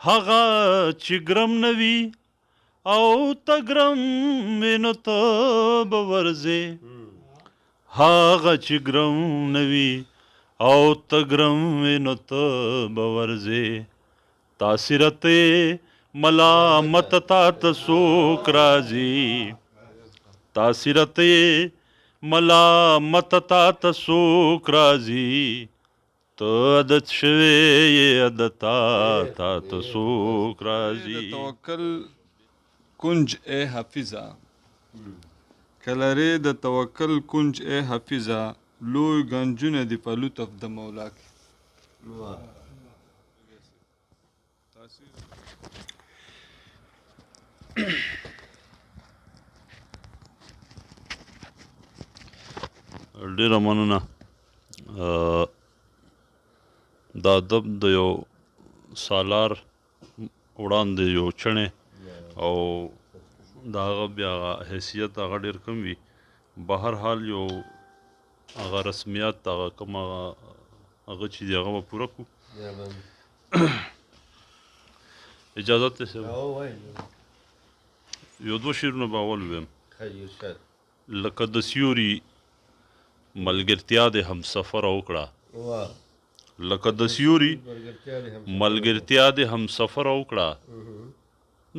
هغه چې ګرم نه وي او ته ګرم وې نو ته به ورځې، هغه چې ګرم نه وي او ته ګرم وې نو ته به ورځې، تاثیرت ملامت تا ته څوک راځي، تاثیرت ملامت تا ته څوک راځي، ته عادت شوې یې عادتا تا ته څوک راځي. د توکل کنج اے حافظه، کلرې د توکل کنج اے حافظه، لوی ګنجونه دي په لطف د مولا کې. ډیره مننه. د ادب د یو سالار وړاندې یو چڼی او د هغه بیا حیثیت هغه ډیر کم وي. بهر حال یو هغه رسمیات هغه کوم هغه چې دی هغه به پوره کړو. اجازت دی صاحب؟ یو دوه شعرونه به اول ووایم. لکه د سیوري ملګرتیا دې همسفره وکړه، لکه د سیوري ملګرتیا دې همسفره وکړه،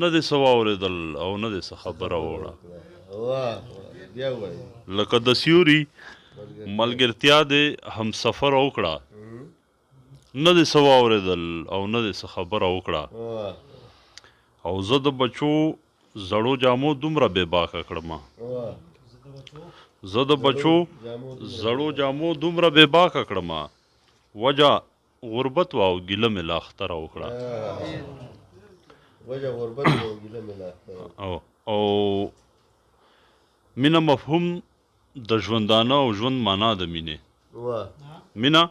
نه دې څه واورېدل او نه دې څه خبره وکړه. لکه د سیوري ملګرتیا دې همسفره وکړه، نه دې څه واورېدل او نه دې څه خبره وکړه. او زه د بچو زړو جامو دومره بې باکه کړم، زه د بچو زړو جامو دومره بې باکه کړم، وجه غربت وه او ګیله مې له اختره وکړه. وجه غربت وه او ګیله مې له اختره. او مینه مفهوم د ژوندانه او ژوند معنا د مینې، مینه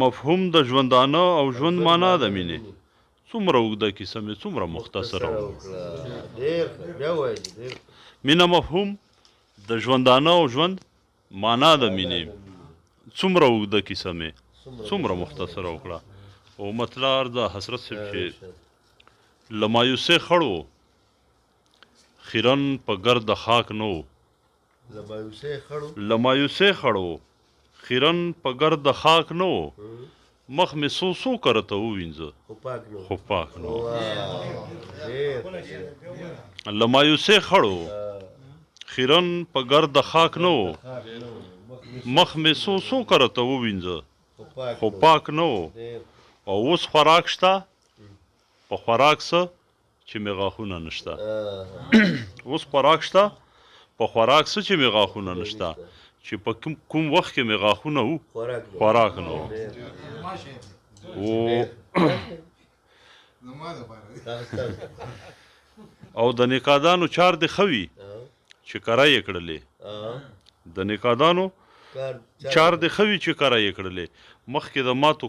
مفهوم د ژوندانه او ژوند معنا د مینې، څومره اوږده کیسه مې څومره مختصره وکړه. مینه مفهوم د ژوندانه او ژوند معنا د مینې، څومره اوږده کیسه مې څومره مختصره وکړه. او مطلب د حسرت صاحب چې له مایوسۍ خړ و، خیرن په ګرد خاک نه و، له مایوسۍ خړ و، خیرن په ګرد خاک نه و، مخ مې څو څو کرته ووینځه خو پاک نه و. له مایوسۍ خړ و، خیرن په ګرد خاک نه و، مخ مې څو څو کرته ووینځه خو پاک نه و. او اوس خوراک شته، په خوراک څه چې مې غاښونه نشته، اوس خوراک شته په خوراک څه چې مې غاښونه نشته، چې په کوم وخت کې مې غاښونه وو خوراک نه وو. او د نکادانو چار دې ښه وي چې کره یې کړلې، د نکادانو چار دې ښه وي چې کره یې کړلې، مخکې د ماتو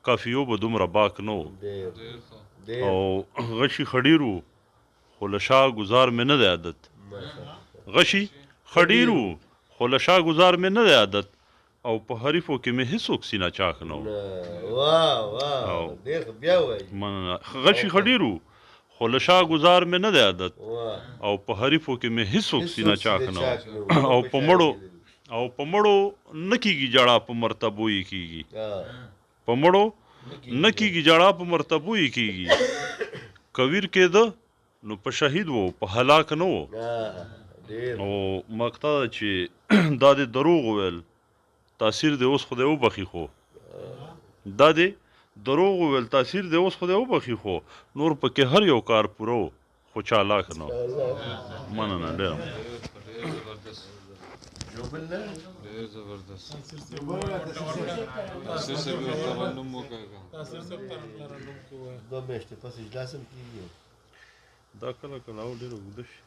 کافیو به دومره باک نه و. او غشي ښه ډېر وو خو له شا ګزار مې نه دی عادت، غشي ښه ډېر وو خو له شا ګزار مې نه دی عادت، او په حریفو کې مې هیڅوک سینه چاک نه و. مننه. غشي ښه ډېر وو خو له شا ګزار مې نه دی عادت، او په حریفو کې مې هیڅوک سینه چاک نه و. او په مړو او په مړو نه کېږي ژړا په مرتبو یې کېږي، په مړو نه کېږي ژړا په مرتبو یې کېږي، که ویر کېده نو په شهید و په هلاک نه و. او مقطع ده چې دا دې دروغ وویل تاثیر دې اوس خدای وبخښي، خو دا دې دروغ وویل تاثیر دې اوس خدای وبخښي، خو نور پکې هر یو کار پوره و خو چالاک نه و. مننه ډېره. ډېر زبردست. تاثیر صاحب یو ترنم وکړه. دوه میاشتې پس اجلاس هم کېږي. دا کله کله او ډېر اوږده شي.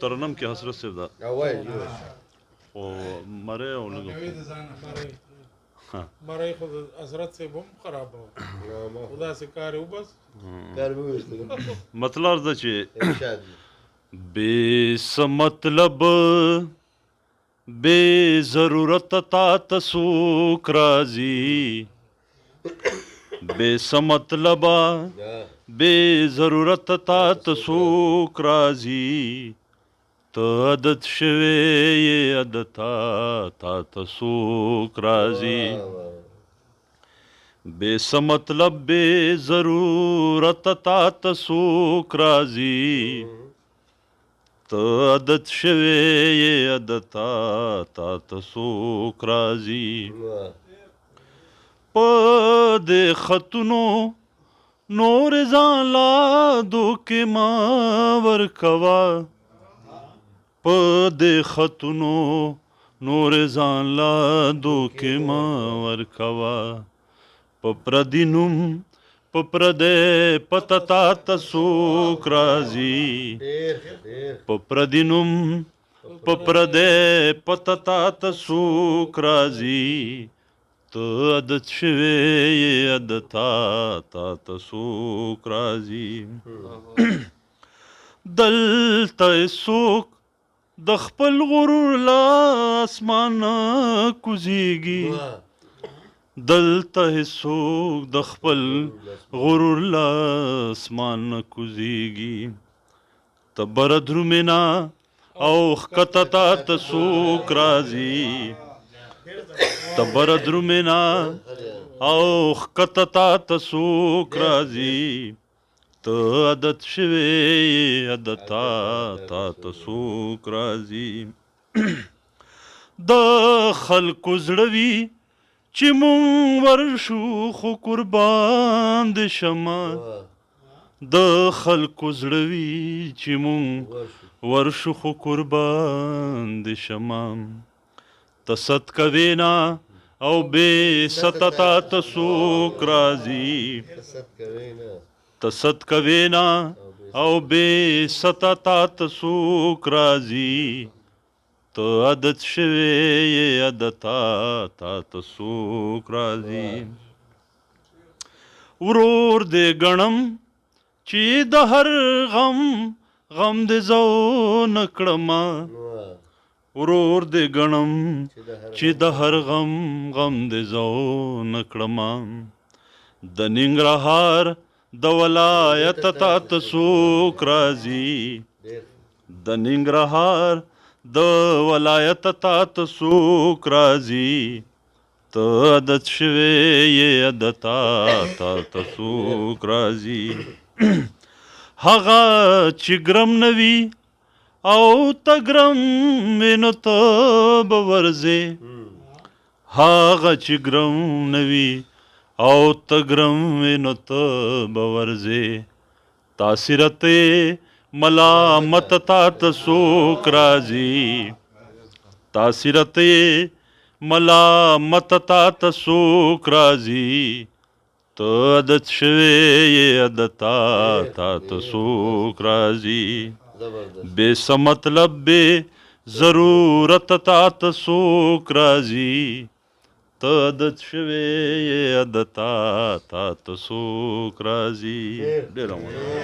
ترنم کې حسرت صاحب ده خو مری او لږ مری خو حضرت صاحب هم خراب و، خو داسې کار یې وبس کار مې وویست. مطلب ده چې بې څه مطلب بې ضرورت تا ته څوک راځي، بې څه مطلبه بې ضرورته تا ته څوک راځي، ته عادت شوې یې عادته تا ته څوک راځي. بې څه مطلب بې ضرورته تا ته څوک راځي، ته عادت شوې یې عادته تا ته څوک راځي. په دې خطونو نور ځان لا دوکې مه ورکوه، په دې خطونو نور ځان لا دوکې مه ورکوه. په پردي نوم په پردې پته تا ته څوک راځي، په پردي نوم په پردې پته تا ته څوک راځي، ته عادت شوې یې عادته تا ته څوک راځي. دلته څوک د خپل غرور له اسمانه کوزیږي، دلته هیڅوک د خپل غرور له اسمانه کوزیږي. ته بره درومې نه او ښکته تا ته څوک راځي، ته بره درومې نه او ښکته تا ته څوک راځي، ته عادت شوې یې عادته تا ته څوک راځي. د خلکو زړه وي چې مونږ ورشو خو قربان دې شمه، د خلکو زړه وي چې مونږ ورشو خو قربان دې شمه. ته ست کوې نه او بې سته تا ته څوک راځي، ته ست کوې نه او بې سته تا ته څوک راځي، ته عادت شوې یې عادته تا ته څوک راځي. ورور دې ګڼم چې د هر غم غم دې زه ونه کړمه، ورور دې ګڼم چې د هر غم غم دې زه ونه کړمه. د ننګرهار د ولایت تا ته څوک راځي، د ننګرهار د ولایت تا ته څوک راځي، ته عادت شوې یې عادته تا ته څوک راځي. هغه چې ګرم نه وي او ته ګرم وې نو ته به ورځې، هغه چې ګرم نه وي او ته ګرم وې نو ته به ورځې. تاثیرت ملامت تا ته څوک راځي، تاثیرت ملامت تا ته څوک راځي، ته عادت شوې یې عادته تا ته څوک راځي. بې څه مطلب بې ضرورته تا ته څوک راځي، ته عادت شوې یې عادته تا ته څوک راځي. ډېره مننه.